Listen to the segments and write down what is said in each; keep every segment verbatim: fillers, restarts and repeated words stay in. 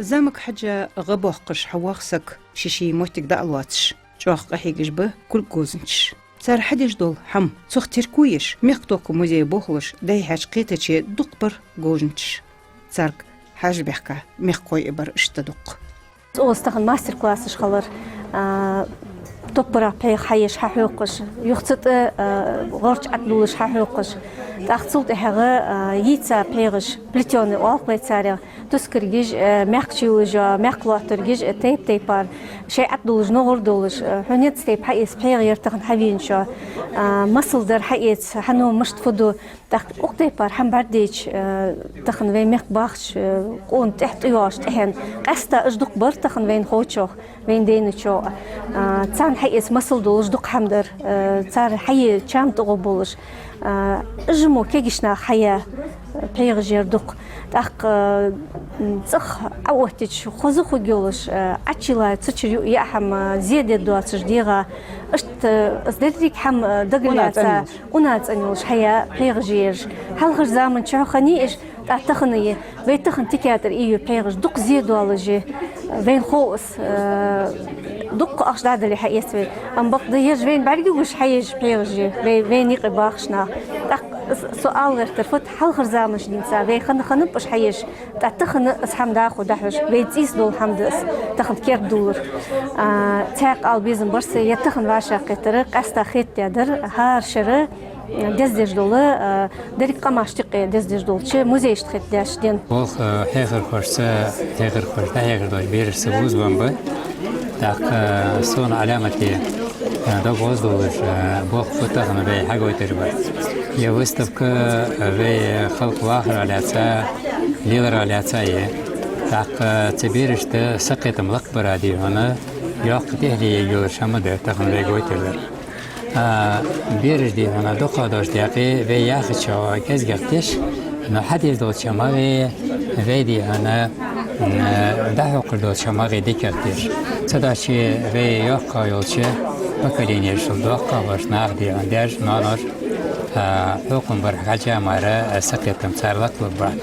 Замага хьежжа гӀа боаккхаш хьавоагӀа саг, ший-ший моттиг дӀа а лоацаш, чӀоагӀа къахьегаш ба кулг говзанчаш. Цар хьадеш дола хӀама цох терко еш, мехка тоха музее бохалуш, дӀайихьача кхетаче дукха бар говзанчаш. Царга хьажа баьхка мехкахой а бар иштта дукха. Цу оалаш тахан мастер-классаш хилар, а, топпарах пхьегӀа хьаеш хьахьокхаш, юха цу тӀа, а, гӀорч ӀотӀадулаш хьахьокхаш. ТӀаккха цул тӀехьагӀа, а, йийца пхьегӀаш, плетёный оал-кх вай царех, тускаргаш, а, мехкача йолаш йола, мехка лоаттаргаш, а, тайп-тайпара, шоай ӀотӀадулаш, ногӀар долаш, а, хьона еза тайпа хьаэца пхьегӀа яр тахан хьавена шо, а, масал дар хьаэца, хьа ном мишта фу ду, тӀаккха укх тайпара хӀама бӀаргадайча, э, тахан вай мехка бахача, э, къона тӀехьа тӀайоагӀача тӀехьенна, къаьстта уж дукха бар тахан вайна ховчох, вайна дайначох. А, царна хьаэца масал долаш дукха хӀама дар, э, цар хьае чам тӀагӀоргболаш. А, уж мо кегийча наха хьаяь, э, пхьегӀаш яр дукха. ТӀаккха, э, м, цӀагӀа Ӏооттача хоза хургйолаш, э, Ӏочуйилла цу чура юа яа хӀама, зе дергдоацаш дегӀа. Иштта, э, из деррига хӀама, э, дагалаьца, укхаза цӀена йолаш хьаяь пхьегӀаш я ераш. Хьалхарча заман чухь хиннай уж, тӀаккха тахан а я. Вай тахан тика тӀара ийю пхьегӀаш дукха зе доаллаш я. Вайна хов из, э, дукха ахча дӀадале хьаэц вай. Амма бакъда ераш вайна бӀаргагуш хьаеш пхьегӀаш я, вай, вайна юкъе бахаш нах. ТӀаккха с-, со ала гӀертар фуд, хьалхарча заман чухь денз вай хинна, хиннаб уж хьаеш. ТӀаккха тахан из хӀама дӀахо дӀахьош, вай цӀийца дола хӀама да из, тахан кердадулар. А, цхьаькха ала безам бар са, е тахан вӀашагӀкхетар къаьстта хетадаь дар, хӀара шера, э, дездеш дола, э, деррига къамашта юкъе дездеш долча музейшта хетадаьча ден. Болх, э, хьехархошца, хьехархошца, дӀахьехаш долча берашца бувзам ба. ТӀаккха, э, сона Ӏаламате, э, дог гӀоздолаш, э, болх ба тахан вай хьагойташ бар. Е выставка, э, вай халкъ вахарах лаьца, леларах лаьца я. ТӀаккха цу берашта сакхетам лакхбара, дий хьона, йоккха тӀехьале ергйолаш хӀама да тахан вай гойташ дар. А, бераш, дий хьона, дукхагӀа долча даькъе вай яхачох кӀезигагӀа теш, но хьадеш долча хӀамах вай, дий хьона, м, дӀахьокхаш долча хӀамах дикагӀа теш. Цудухьа вай йоккхагӀа йолча поколенешта, доккхагӀа болча наха, дий хьона, даьша, ноаноша, а, хьокхам бар хьажа мара, а, сакхетам цар лакхлургбац.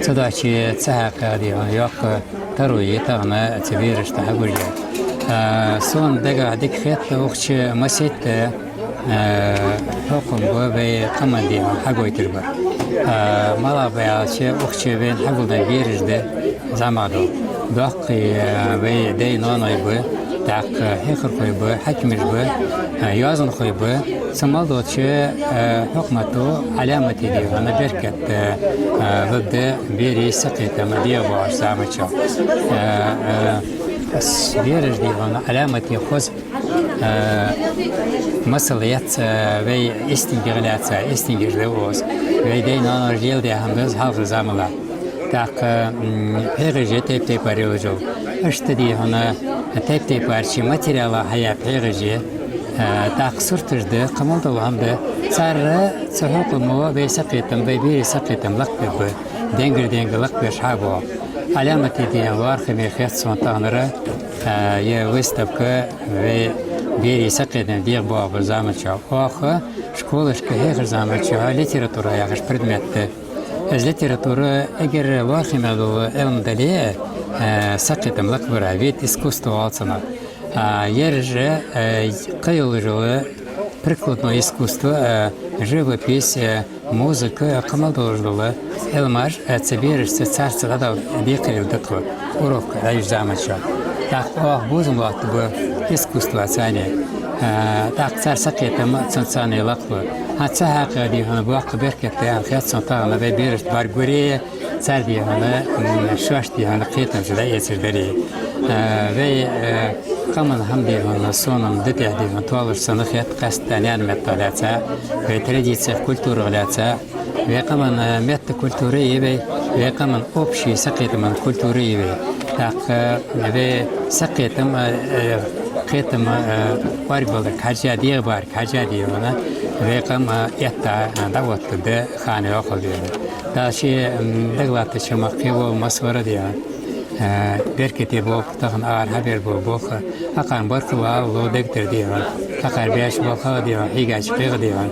Цудухьа цу хьакъехьа, дий хьона, йоккха таро я тахан цу берашта хьагуш яр. А, сона дагахьа дика хет укх чу масийтта, а, хьокхам ба вай къаман, дий хьона, хьагойтар бар. А, малагӀа ба аьлча, укх чу вайна хьагулдаь бераш да зӀамагӀа дола. Доккхий, а, вай дай-ноаной ба, тӀаккха хьехархой ба, хьакимаш ба, а, йоазонхой ба. Цу мел долча, а, хьукмато Ӏаламате, дий хьона, беркат, а, а, лургда берий сакхетам дегӀабоагӀача заман чухь. А, а, с-, бераш, дий хьона, Ӏаламате хоза, а, масал эц, а, вай истингех лаьца, истингаш да укхаза. Вай дай-ноаноша леладаь хӀама да из хьалхарча заман. ТӀаккха, м, пхьегӀаш я тайп-тайпара йолаш йола. Иштта, дий хьона, тайп-тайпарча материалах хьаяь пхьегӀаш я. А, тӀаккха сурташ да, кхы мел дола хӀама да. Цар цу хьукмамо вай сакхетам, вай берий сакхетам лакхбергба, денгара денга лакхбеш хьабоагӀа. Ӏаламате, дий хьона, лоархӀаме хет сона тахан, а, е выставка вай берий сакхетам дегӀабоагӀа заман чухь. Оаха школашка хьехарча заман чухь литература яхаш предмет да. Из литература эггара лоархӀаме дола Ӏилма дале, э, сакхетам лакхбара, вид искусства оал цунах. А, ераш, э, кхы йолаш йола прикладное искусство, э, живопись, э, музыка, э, кхы мел долаш дола Ӏилмаш, э, цу берашца, царца дӀадала декхарийла да тхо урока дӀайижача заман чухь. ТӀаккха оаха бувзам лоаттаргба искусствоца цхьана. Э, тӀаккха цар сакхетам цунца цхьана лакхлу. ХӀанз цу хьакъехьа, дий хьона, боккха беркат да аьнна хет сона тахан вай берашта бӀаргагуре, цар, дий хьона, м, шоашта, дий хьона, кхетамца дӀаэцаш даре. Э, вай, э, къаман хӀама, дий хьона, сона-м да тӀехьа, дий хьона, тоалуш сона хет, къаьстта наьна меттах лаьца, вай традицех, культурах лаьца. Вай къаман, э, метта культура я вай, вай къаман общий сакхетама культура я вай. ТӀаккха вай сакхетам, э, э, кхетам, э, кӀоаргбаларга хьежжа, дегӀабарга хьежжа, дий хьона, вай къам, э, этта, э, дӀаоттаргда хана йоккхал, дий хьона. Дала ше, м, дагалаттача хӀамах кхы вола массавар а, дий хьона, э, беркате болх, тахан ара хьабер бола болх, акхарна баркал ала лу дегтар, дий хьона, акхар беш болх а, дий хьона, хьийгача кхегӀа, дий хьона.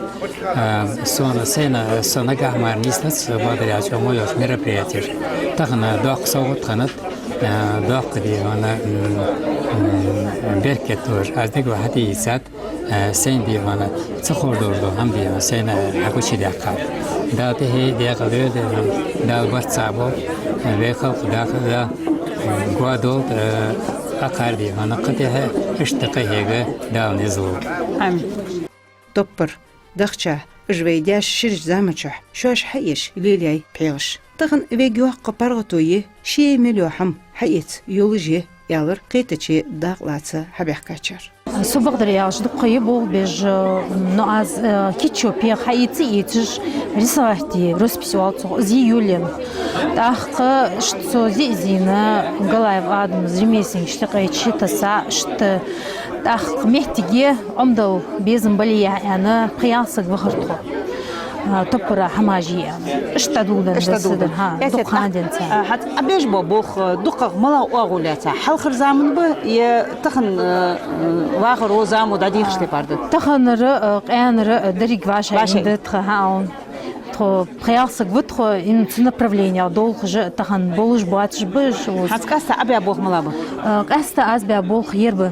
А, сона, сайна, со нагахьа мара нийслац, бакъдар аьлча, мо йолча мероприятеш. Тахан доккха совгӀат хиннад, А, доккха дегӀана, м, м, беркат луш, аз дегӀо хьатӀаийцад, а, сайна дегӀана, ца ховш долаш дола хӀама дегӀана, сайна хьагучадаьккхад. Дала тӀехье декъала дойла дегӀана, Дала барт цхьа болба, а, вай халкъ даха да, м, гоа долда, а, акхар дегӀана, кхы тӀехье иштта къахьега Дала низ лолда. Амин. Топпар дахча, уж вай даьша ширача заман чухь шоаш хьаэш лелаяьй пхьегӀаш. Тахан вайга йоккха паргӀато я ший мел йола хӀама хьаэца йолаш я, аьлар кхетаче дакъа лаца хьабаьхкачар. Со бакъдар аьлча дукха я болх беш, но аз, э, кийчо пхьегӀа хьаэца а эцаш, рисовать е, роспись оал цох, из я йолаенна. ТӀаккха иштта со зе а зийна, Галаев Адама ремесленникашта юкъе тасса, иштта тӀаккха моттиге Ӏомадала безам бале яхь аьнна, пхи-ялх саг вахар тхо. А, топпара хӀамаш е аьнна. Иштта дӀадоладенна да са дар, хӀа, дукха хана денз. А, хӀанз Ӏа беш бола болх, э, дукхагӀа малагӀа оагӀув лаьца? Хьалхара заман ба, е тахан, э, э, вахаро, замано дӀадехаш тайпара да? Таханара, э, къаьнара, э, деррига вӀашагӀйенна да тха, хӀа, он. Тхо пхи-ялх саг ва тхо, ин цу направленех долхаш а тахан болаш боацаш ба уж. ХӀанз къаьстта Ӏа баь болх малагӀа ба? Э, къаьстта аз баь болх ер ба.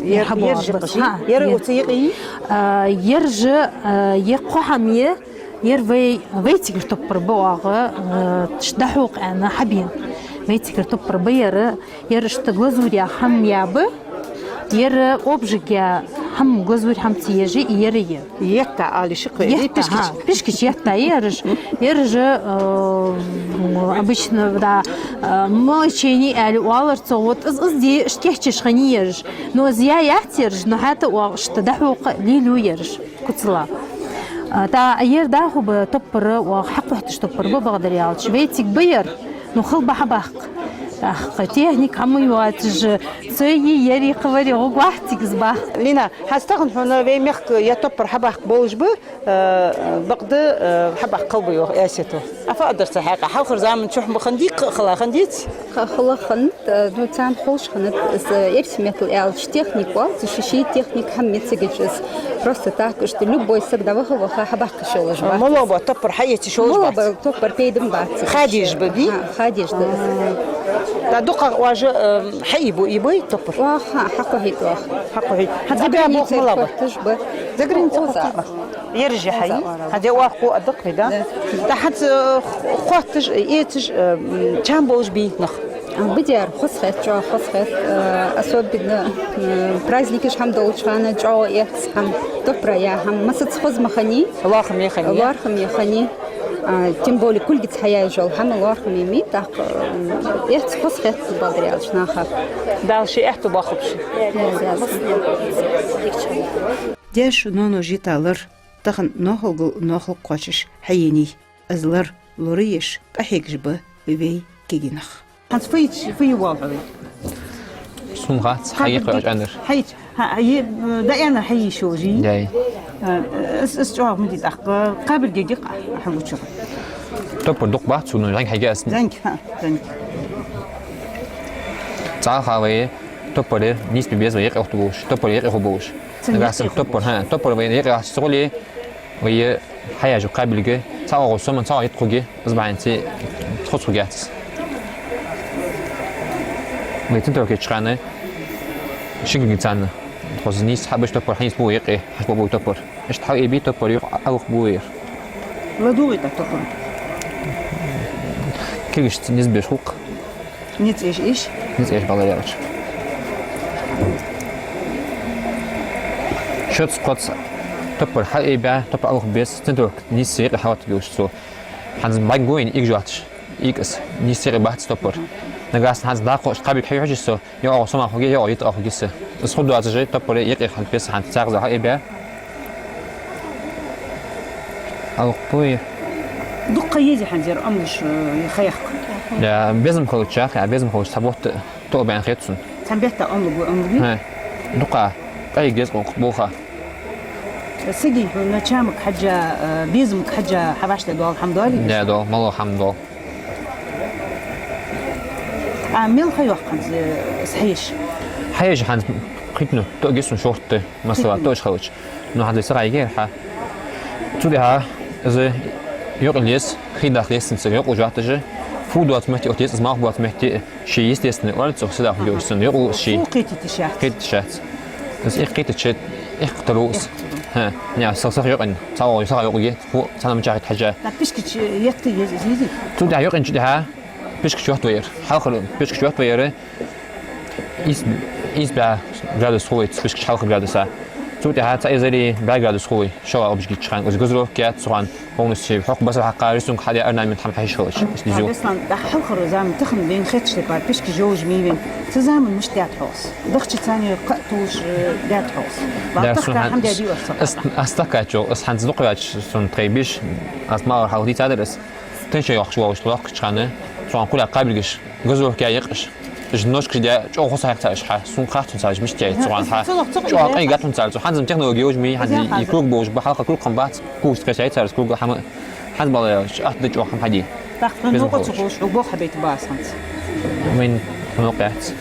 Ер, ер хьабоагӀа ер жи ба. Ер, ер уца йикъи? А, ер жи, а, ер кхо хӀама я, ер вай, вайцигара топпар ба оаха, а, ш-, дӀахьокха аьнна хьабена. Вайцигара топпар ба ер, ер иштта глазурь яха хӀама я ба, ер обжиг яха хӀама, глазурь хӀама ца еш а, ер я. Етта ала йиш я-кх вай, етта, пишкаш? ХӀа, пишкаш етта я ераш. Ераш, э, обычно, да, э, молочение аьле оалар цох, вот из, из де иштта кийчъеш хиннай ераш. Но из яь яц ераш, но хӀаьта оаха иштта дӀахьокха лелаю ераш куцала. Э, тӀаккха ер дӀахо ба топпар, оаха хьакхухьийташ топпар ба, бакъдар аьлча. Вайцига ба ер, но хала ба хьабаккха. ТӀаккха техника хӀама йоацаш, цой е, ер е, кхывар е гӀоргвац цига из баккха. Лина, хӀанз тахан хьона вай мехка ер топпар хьабаккха болаш ба, э, бакъда, э, хьабаккха кхел ба йоах Эсето. Ӏа фу аргдар цу хьакъехьа? Хьалхара заман чухь ма хиннадий, кхы а хала хиннадий? Кхы а хала хиннад, э, ну, царна ховш хиннад, из, э, эрсий меттала аьлча техника оал, цу ший-ший техника хӀама меца гича из. Просто так, иштта любой саг дӀаваха-ваха хьабаккха йиш йолаш бац. МоллагӀа ба, топпар хьаэца йиш йолаш бац? МоллагӀа ба, топпар пайда бац. Хадеш ба, дий? ХӀа, хадеш да из. А. ТӀаккха дукхагӀа оаш, э, хьаийбу, ийбой топпар? Оаха, хьакхухьийт оаха. Хьакхухьийт. ХӀанз Ӏа баь болх малагӀа ба? За граница хотташ ба. За граница хотташ ба. ХӀанз ер жи хьаий? ХӀанз ер оаха кхо аргда-кх вай, да? Да. ТӀаккха хӀанз, э, хотташ, эцаш, э, м, чам болаш бий нах? А, ба дера, хоза хет, чӀоагӀа хоза хет, э, особенно, э, праздникаш хӀама долча хана чӀоагӀа эц хӀама, топпара яь хӀама, массаза хоза ма хиннай. ЛоархӀаме хиннай. ЛоархӀаме хиннай. А, тем более кулгаца хьаяь йола хӀама лоархӀаме ма йий, тӀаккха, э, эц, хоза хет, бакъдар аьлча, наха. Дала ший аьттув боаккхалба шун. Даьша ноаноша йита лар тахан ноахалгал ноахалга кхоачаш хьаенай. Из лар лораеш къахьегаш ба вай кагий нах. ХӀанз фу йича, фу йий оал хьо вайга? Сона хац, хьаийца кхы аьннар. Хьаийца, хьа, хьаий-, дӀааьннар хьаийца йиш йолаш йий? Яй. Э, из, из чӀоагӀа ма дий тӀаккха, кхабилга гикъ хьагуча. Топпар дукха бац, но зӀамига хьайга аз. ЗӀамига, хӀа, зӀамига. ЦӀаьхха вай топпар нийсбе беза вай юкъе ухаш болаш, топпар юкъе ухаш болаш. Нагахьа санна топпар, хӀа, топпар вай юкъе ухаш ца хуле, вай хьаяь йола кхабилга цхьа оагӀув сома, цхьа оагӀув йита хургья, из бахьанца тхоца хургьяц из. Вай центровка еча хана шин кулгаца царна тхо из нийсса хьабеш, топпар хьанийсбу юкъе, хьашт бу топпар. Иштта хьаэбий топпар, юха Ӏоухабу ер. ЛадувгӀийтар топпар? Кулгашца низ беш хул-кх. Низ эш, эш? Низ эш, бакъдар аьлча. Шозза-кхозза топпар хьаэбаь, топпар Ӏоухабе беза, центровка нийсса юкъе хьалоаттаргйолаш цо. ХӀанз бӀаргагу вайна ийгаш йоацаш, ийкъас нийсса юкъе бац топпар. Нагахьа санна хӀанз дӀахо кхабилга хьайоахаш йий со, е оагӀув сома хургья, е оагӀув йита хургья из. Из хургдоацаш, топпар юкъе хьалбеса хӀанз цхьа гӀаза хьаэбаь. Ӏоухабу ер. Дукха езий хӀанз ер Ӏомалуш, э, хьаяккха? Да, безам хилча, а, безам хилча цхьа бутт тоъабаьнна хет сона. Цхьан бетта Ӏомалургва, Ӏомалургвий? ХӀа. Дукха къахьега еза-кх болх. Сага хьона чамага хьежжа, э, безамга хьежжа хьавӀашта дола хӀама доалий? Да, доал, малагӀа хӀама доал. А мел ха йоаккх хӀанз, э, из хьаеш? Хьаеш хӀанз кхойтта, тоъаргья сона шортта, масала, тоъаш хилча. Ну, хӀанз сага йигер хьа. Цул тӀехьагӀа из юкъе лез, хий даха лестница юкъе жаттажа, Фу доаца метте, вот если малх боаца метте, ший естественный оалаш цох седа хьогаш санна, юкъе луш ший. Фу кхетийташ яц. Кхетийташ яц. Аз их кхетаче, их кхетаргва аз. Их кхетаргва. ХӀа, не, сах, сах юкъе, цхьа вогӀа сах юкъе, фу, цхьа намчахьа хьежа. Та пишкача етта еза, еза. Цу тӀа юкъе чу тӀа, пишкача йотт вайра. Хьалхара пишкача йотт вайра. Ийс, ийс бӀаь градус хулий, пишкача хьалхара градуса. Цу тӀа цхьа эзари бӀаь градус хулий, шоллагӀа обжигитча хана, из газировка яц цу хана, полностью хьокх басар хьакха, рисунок хьадаь, орнамент хӀама хьаийша хилча, из дизу. Беслан, дӀахо хьалхара зама тахан вайна хеташ лепа, пишкаш йолаш мий вайна. Цу заман мишта даьд хьогӀ? Дахча царна кхы а тулаш, э, даьд хьогӀ? Вал тахка хӀама даьд юаш са. Аз, аз тахка чу, аз хӀанз дукха ваьча сона тхай биш, аз мала хьалха дийцадар аз. Тхай чу йохкаш волаш, лохкача хана, цу хана кхуьле кхабиргаш, газировка яьккхаш. Уж ножкаш де, чӀоагӀа хоза хьекха цар уж хьа. Сона хац цар уж мишта яьй цу хана хьа. ЧӀоагӀа къайгатун цар цу. ХӀанз технологи йолаш мий, хӀанз и круг болаш ба, хьалха круг хам бац, кугаш тхе шай цар уж круг хӀама. ХӀанз бала яьлча, атта да чӀоагӀа хӀама хьаде. Тахка нокъо ца хулаш, хьо бох хьабайта бац хӀанз. Вайна нокъо яц.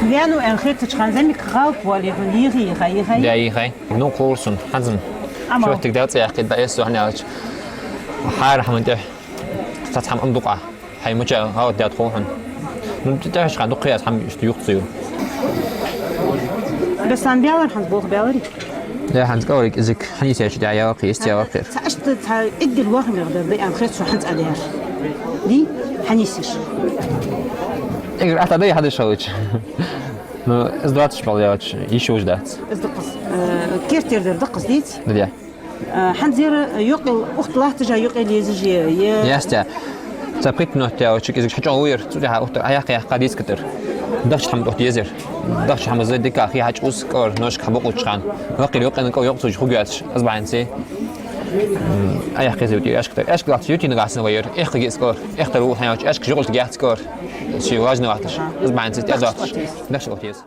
Ваьннав аьнна хетача хана замик гӀалат воаллий хьона, йихий, йихий, йихий? Да, йихий. Ну, кхоллар сона, хӀанз. Амал. Шоттиг дац яхкхи, да эс сохьна аьлча. Хьара хӀаман тӀехьа. Цхьацца хӀама ам дукха. Хьай мача гӀалат даьд хов хьона. Ну, тӀехьашка дукха яц хӀама иштта юхцаю. Беслан, баьлар хӀанз болх, баьларий? Е, хӀанз кӀалрик изик хьанийсача дӀа ялакхи, исти ялакхи. Цхьа иштта цхьа эггара лоархӀамегӀа дар да аьнна хет сона хӀанз а дар. Дий? Хьанийсаш. Эггара атта да хьадеш хилча. Ну, из доацаш бала яьлча, йиш йолаш дац. Из даккхас, э, кертера дар даккхас, деций? Да, да. Э, хӀанз ер юкъе ухта латташ а, юкъе лезаш а, е. Ястя. Цхьа пхийтта минот яьлча, изик хьачӀоагӀлу ер, цу тӀехьа ухта Ӏояккха, яккха дийцкатар. Дахча хӀама тӀа езар. Дахча хӀама зай дика хи хьачӀуз, кӀалара ножка хьабокъуча хана. Лакхера юкъе, кӀал йокъ цуж хуг яцаш, аз бахьанце. М, Ӏояккха еза ютий, аьшка тӀа. Аьшка латта ютий нагахьа санна вайра. Эхкаге из кӀалара. Эхтар ву хьаяьлча, аьшка юкъе латта гехьа кӀалара. Ши важна латташ. Аз бахьанце тӀа аз латташ. Дахча латта еза.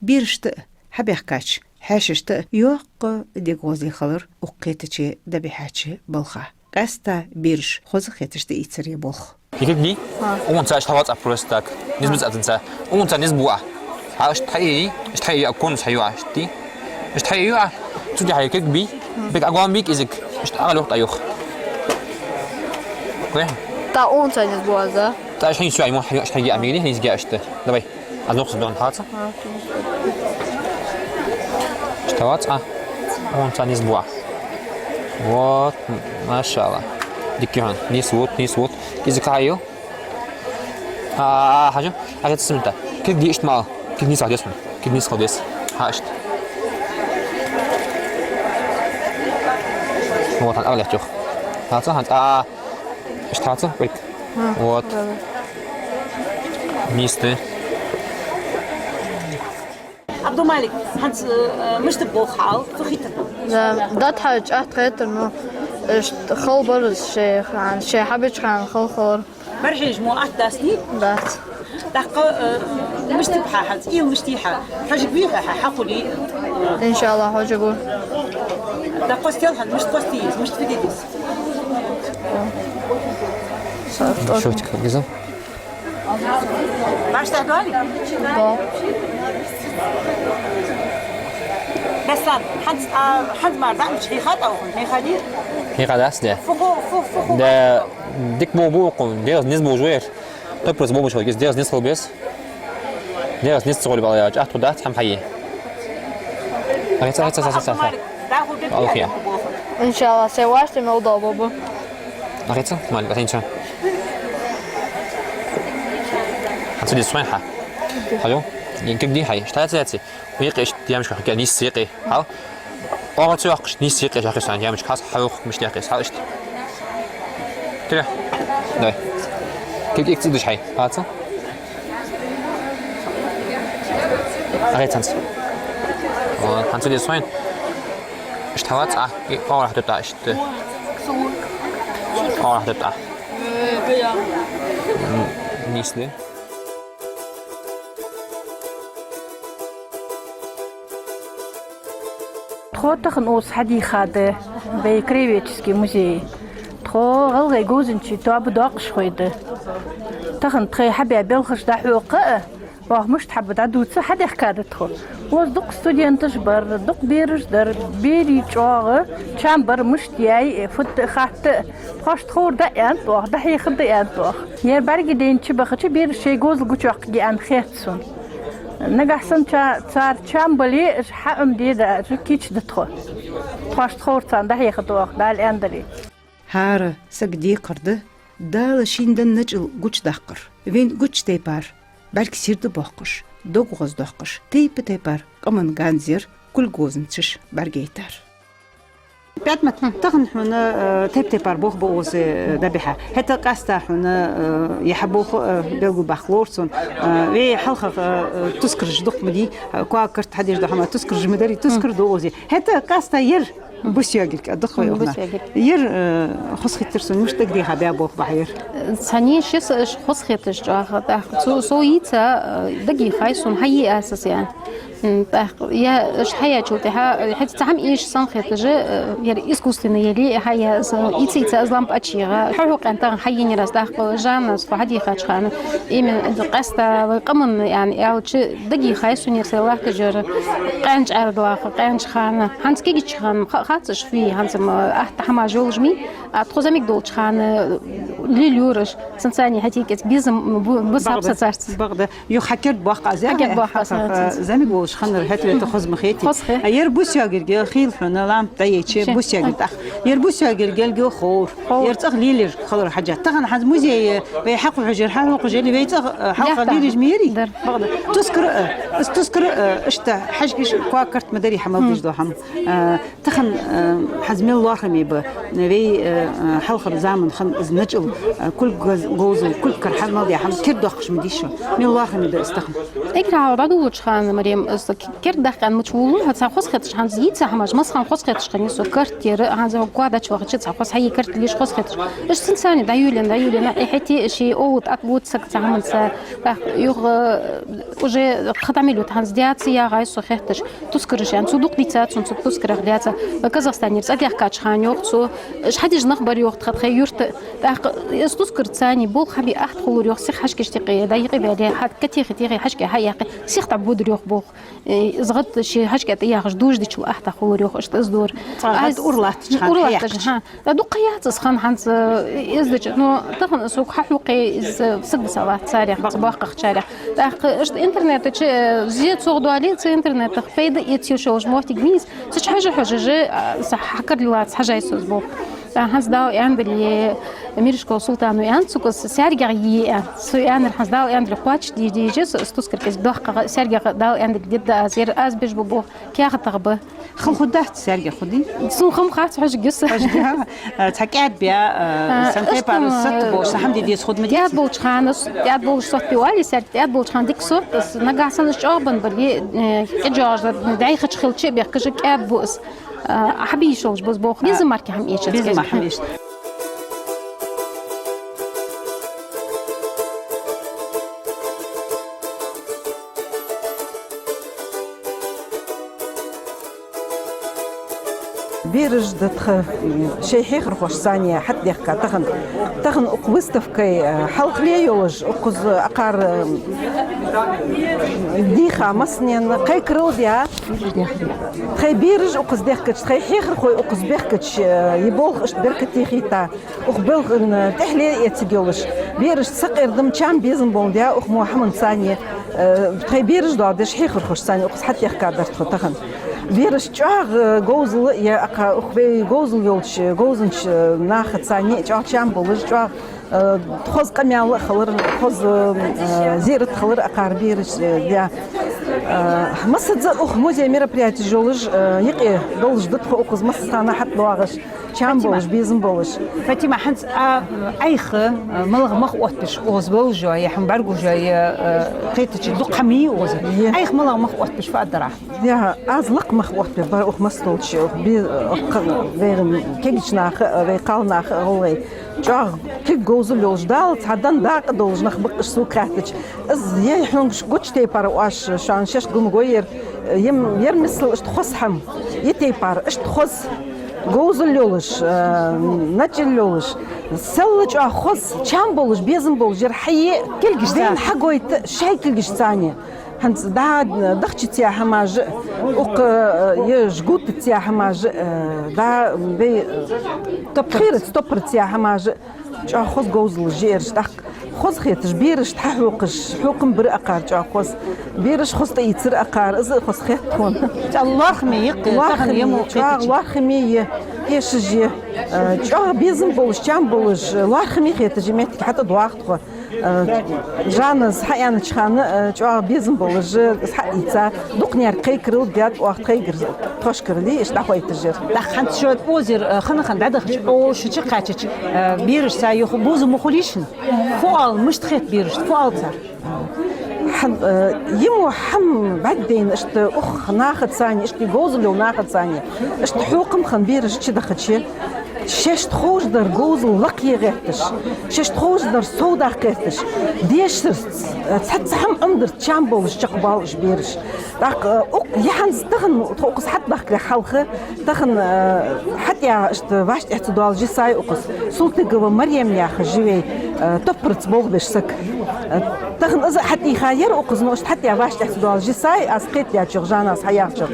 Берашта а, хьабаьхкача хьаьшашта а йоккха дегӀозий хилар укх кхетаче дӀабихьача балха. Къаьстта бераш хоза хеташ тӀаийцар ер болх. Хетаргдий? Хьа. Унца иштта хьавац Ӏа просто так. Низ бац Ӏа цунца. Унца низ бу Ӏа. Хьа, иштта хьаийй, иштта хьаийй, а конус хьаю Ӏа, иштта. Иштта хьаийю Ӏа. Цу тӀа хьай кек бий. Бек агон бик изик. Иштта агӀа лохта юх. Ве? Та унца низ бу Ӏа, да? Та иштта хьай сюй, мо хьай, иштта хьай геа, мегни хьай геа иштта. Давай. Аз нохс дон хаца. Иштта вац Ӏа. Унца низ бу Ӏа. Вот, машалла. Дикки хан. Низ вот, низ вот. Изик хьайю. А, а, а, хьажа. Хьажа цисмита. Кек ди иштта мал. Кек низ хьадес хьона. Кек низ хьадес. Хьа иштта. Вот, хьан агӀа лехтюх. Хаца, хьан, а, а. Иштта хаца, вайт. Вот. Низ тӀа. Абдумалик, хӀанз, э, мишта болх хьал, цу хитар? Да, да, тхьа чӀоагӀа хетар, ну, иштта хала бар шоай хана, шоай хьабеча хана хала хилар. Бар хьежа мо атта дац, дий? Дац. ТӀаккха, э, мишта ба хьа хӀанз, ийла мишта я хьа? Хьожаргвий хьо, хьа хулий? Иншалла, хьожаргва. ТӀаккха къоастел хьона, мишта къоастае еза, мишта фу де деза? Шотик гиза. Баштахь доалий? Да. Беслан, хӀанз, а, хӀанз мара замуча хьийха тӀа ухун, хьийха дий? Хьийха дац, да. Фу ху, фу, фу ху. Да, дика бу, бу укхун, дегӀаца низ бу жуэр. Топрус бу бу шалгис, дегӀаца низ хила беза. ДегӀаца низ ца хуле бала яьлча, атта дац хӀама хьае. Аца, аца, аца, аца. Алхия. Иншалла, се ваште мел доба бу. Ахица, Малик, ахинца. Хьанца дис хойн хьа? Хьаю? Ин кик ди хьай? Иштта яци? Уйкъе иштта ямашка хьакъе, нийсса юкъе. Хьал? ОгӀа цу йоккхаш нийсса юкъе, яхи сан ямашка хьас хьаюх мишта яхи, хьал иштта. Тре. Давай. Кик ик цидиш хьай. Хаца? Ахицанца. О, хьанца дис хойн? Иштта хьавац, а, и, оагӀорахьа тӀа иштта. ОагӀорахьа тӀа. М, нийсде. Тхо тахан укхаза хьадийха да вай краеведческий музее. Тхо гӀалгӀай говзанчий тоаба доакъашхой да. Тахан тхоай хьабаь белхаш дӀахьокха а, оаха мишта хьаба дӀадувца хьадехка да тхо. Укхаза дукха студенташ бар, дукха бераш дар, берий чӀоагӀа чам бар, мишта яьй, фуд хатта, тхоашта ховр да аьннад оаха, дӀахьехар да аьннад оаха. Ер бӀаргадайна чубахача бераш шоай говзал гучайоаккхаргья аьнна хет сона. Нагахьа санна цар чам бале, уж хьаӀомаде деза, уж кийча да тхо. Тхоашта ховр царна дӀахьеха да оаха, Дала аьннадале. ХӀара сага декхар да Дала шийна денна начӀал гучадаккхар. Вайна гуча тайпара бӀаргсерда боаккхаш, дог гӀоздоаккхаш, тайп-тайпара къаман ганз яр, кулг говзанчаш бӀаргаяйтар. ПӀаьтӀамат, тахан хьона, э, тайп-тайпара болх ба укхаза, э, дӀабихьа. ХӀаьта къаьстта хьона, э, е хьа болх, э, белгалбаккха ловра сона. Э, вай хьалхагӀа, э, тускараш дукха ма дий, э, коа-карт хьадеш дола хӀама, тускараш ма дарий, тускар да укхаза. ХӀаьта къаьстта ер бус йоагарг а да-кх вай укхаза. Бус йоагарг. Ер, э, хоза хийттар сона, мишта дагадеха баь болх ба ер. Цхьанне ши са аш хоза хеташ чӀоагӀа, тӀаккха цу со йийца, э, дагайихай сона, хьае аз из яьнна. М, тӀаккха я аш хьаяьчул тӀехьа, хӀаьта цхьа хӀама эша санна хеташ, э, ер искусственный яле, хьая аз, э, йийца-йийца аз лампа ачийгӀа. Хьо-хьо къаьнтагӀа хьаеннаяр аз, тӀаккха Жанна аз хьадийхача хана. Именно къаьстта вай къаман, яьнна, аьлча, дагайихай сона ер сай латташ яр къаьнча арадалахь, къаьнча хана. ХӀанз кегийча хана ха-, хац уж фу я, хӀанз-м атта хӀамаш йолаш ма йий, а тхо зӀамига долча хана лелайора уж. Цунцара хьатӀакӀаьда безам бу-, бусаб са царца. Бакъда. Юха хьакерда боаккх аз, хьакерда боаккх аз, хьа-, хьа-, зӀамига волаш хиннар хӀаьта вайта хоза ма хетий. Хоза хет. А ер бус йоагарг хила хьона, лампа дӀайича, ши. Бус йоагарг, тӀаккха. Ер бус йоагарг ялга ховр. Ховр. Ер цӀагӀа лелаеш хилар хьажа. Тахан хӀанз музее вай хьакхухьаш яр, хьакхухьаш яр, вай цӀагӀа, э, хьалха лелаеш ма ярий? Дар. Бакъда. Тускар, э, из тускар, э, иштта хьажкӀаш, коа-карт ма дарий, хьа мел деш дола хӀама. Э, тахан, э, хӀанз мел лоархӀаме ба вай, э, э, хьалхарча заман хана из начӀал, э, кулг говз-, говзал, кулг кара, хьа мел даь хӀама кердадоаккхаш ма дий шо. Мел лоархӀаме да из тахан. Эггара хьалха дӀадолалуча хана, Марем, из кердадаккха аьнна мича воалл хьо, цхьа хоза хеташ, хӀанз йийца хӀамаш, массахана хоза хеташ хиннай со, карт яр, хӀанз коа дӀачуваха чу цхьа хоза хьае карт лелаеш хоза хеташ. Уж цунцара дӀайолаенна, дӀайолаенна, э, хӀаьта ший овод тӀавода саг цхьа хӀаманца, тӀаккха юха, э, уже кхы дӀа мел ютт, хӀанз даьца ягӀай со хетташ. Тускараш, яьнна, цо дукха дийцад сона цу тускарах лаьца. Казахстанера цӀадаьхкача хана, йоах цо, уж хьадеш нах бар, йоах, тха тха юрта. ТӀаккха из тускар царна болх хьабе ахта хулар, йоах, сиха хьажкӀаш тӀаккха дӀа юкъе ваьле, хьа-, катехе-техе хьажкӀа хьаяьккхе, сиха дӀабодар, йоах, болх. Э, из гӀад ший хьажкӀа тӀаяхаш дождичул ахта хулар, йоах, иштта из дора. Цхьа гӀад ура латтача хана, хьаяьккхача. ХӀа, дукха яц из хинна хӀанз, э, эздача. Но тахан сога хьахьокхе из, э, саг висалац царех, бакъда, боккхагӀчарех. ТӀаккха иштта интернета чу, э, зе цогӀа доале, цу интернетах пайда эца йиш йолаш моттиг ма йий из. Цу чу хьожа-хьожаш, а, са хьакарла лаца хьажай со из болх. ТӀаккха хӀанз Дала аьннадале, Мирашков Султана аьннад сога из саьргех е аьнна. Цо аьннар хӀанз Дала аьннадале кхоачашде дезаш я со, из тускар кӀезига доккхагӀа, саьргех Дала аьннадале дергда аз, ер аз беш ба болх каьхатагӀа ба. Хала хургдац саьргех, хургдий? Сона хӀама хац, хьожаргья со. Хьожаргья. А, цхьа кӀаьд бе, а, э, сен тайпара сатта болаш, цхьа хӀама де деза хургда ма дий? ТӀаьда болча хана, тӀаьда болаш сатта бе оалий, саьрга тӀаьда болча хана дика сатта, из нагахьа санна из чӀоагӀа бенна бале, э, кӀежоагӀаш да, дӀайхача хилча а бехкаш кӀаьд ба из. А, хьабе йиш йолаш ба из болх. Безам мара хӀама эшац. Безам мара хӀама эшац. Бераш да тха, м, шоай хьехархошца цхьана хьатӀадехка тахан. Тахан укх выставкай, э, хьалхле йолаш, укхаза акхар, э, дийха массанена кхайкарал даь. Тхоай бераш укхаза дехкача, тхоай хьехархой укхаза бехкача, э, е болх иштта беркате хийтта. Укх балха тӀехьале эцаргйолаш. Бераш сакъердам, чам, безам болаш да укх мо хӀаман цхьана, э, тхоай бераш доаладеш хьехархошца цхьана укхаза хьатӀадехка дар тхо тахан. Бераш чӀоагӀа, э, говзал а, е акха укх вай говзал йолча, говзанча, э, нахаца цхьана чӀоагӀа чам болаш, чӀоагӀа, э, хоза къамаьл а хилар, хоза, э, зерат хилар акхар бераш, э, да. Э, массаза укх музей мероприятеш йолаш, э, юкъе долаш да тхо укхаза массахана хьатӀадоагӀаш. Чам болаш, безам болаш. Фатима, хӀанз а, Ӏайха, а, малагӀа мах оттабеш укхаза волаш, е хӀама бӀаргагуш, е, а, кхетача дукха хӀама йий укхаза? Е. Ӏайха малагӀа мах оттабеш фу аргдар Ӏа? Я, аз лакха мах оттабе бар укх массадолча, укх бе-, укх вай кегийча наха а, вай кхалнаха а гӀолла. ЧӀоагӀа кулг говзал йолаш, Дала цхьа денна дакъа долаш нах ба-кх уж, сога хаьттача. Из я хьона гуча тайпара оаш шоана шоашта гунагӀо яр, Ер, ер миссел иштта хоза хӀама, ер тайпара, иштта хоза говзал йолаш, э, начӀал йолаш, селла чӀоагӀа хоза, чам болаш, безам болаш, ер хьае кулгашца. Вайна хьагойт шоай кулгашца. ХӀанз дӀа дахчаца яь хӀамаш а, укх, э, ер жгутаца яь хӀамаш а, э, дӀа вай, э, топпарца, топпарца яь хӀамаш а, чӀоагӀа хоза говзалаш я ераш, тӀаккха хоза хеташ, берашта хьахьокхаш, хьокхам бар акхар чӀоагӀа хоза. Бераш хоза тӀаийцар акхар, из а хоза хет тхона. ЦӀа лоархӀаме я-кх, тахан лоархӀаме я, мо чӀоагӀа хетача. ЛоархӀаме я, тешаш я, э, чӀоагӀа безам болаш, чам болаш, лоархӀаме хеташ я моттиг хьатӀадоагӀа тхо. Э, Жаннас хьааьннача хана, э, чӀоагӀа безам болаш, из хьаийца, дукханега кхайкарал даьд оаха тхайгара, тхоашкара, дий, иштта дӀахойташ яр. ТӀаккха хӀанз шо озар, э, хана-хана дӀадахача, Ӏо шо чукхаьчача, э, берашца юха бувзам ма хулий шун? Фу оал, мишта хет берашта, фу оал цар? ХӀан-, э, ер мо хӀама бӀаргадайна, иштта укх нахаца, иштта говзал йолча нахаца, иштта хьокхам хинна бераш чудахача, шоашта ховш дар говзал лакхъе гӀерташ, шоашта ховш дар совдаккха гӀерташ, дешарца, цхьацца хӀама Ӏомадарца чам болаш чакхбоал уж бераш. ТӀаккха, э, укх, е хӀанз тахан, тхо укхаза хьатӀабахкалехь хьалха, тахан, э, хьатӀаяь иштта вӀаштӀехьа ца доалаш я сай укхаза, Султыгова Марем яхаш я вай, э, топпарца болх беш саг. Э, тахан из а хьатӀайийха яр укхаза, но иштта хьатӀаяь вӀаштӀехьа ца доалаш я сай, аз кхетадаьчох, Жаннас хьаяхачох.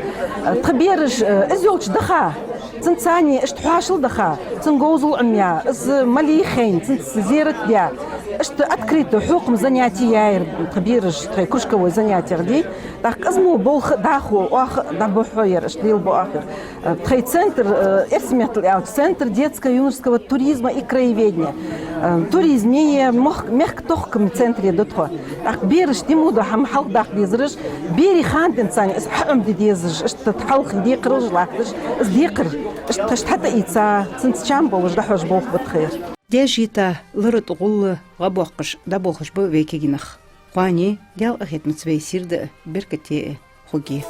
Э, тха бераш, э, из йолча даха, цунца цхьана иштта хьоашалгӀа даха, цун говзал Ӏомаяь, из малий хайна, цунца зерат даь, иштта открыто хьокхама занятие яьяр тха бераш тхоай кружковой занятиех, дий. ТӀаккха из мо болх а дӀахо, оаха а дӀабохьо яр, иштта лелабу оаха яр. Э, тхоай центр, э, эрсий меттала аьлча, центр детско-юношеского туризма и краеведения. Э, туризме е мох-, мехка тохкама центре да тхо. ТӀаккха берашта ер мо дола хӀама хьалхадаккха дезараш, берий хана денз царна из хьаӀомаде дезаш, иштта хьалха декхаралаш латташ, из декхар, иштта тхоашта хьатӀаийца, цунца чам болаш дӀахьош болх ба тха ер. Даьшта лара тӀа гӀолла гӀа боаккхаш дӀаболхаш ба вай кагий нах. Кхоане Даьла къахетамца вай сийрда а, беркате а хургья.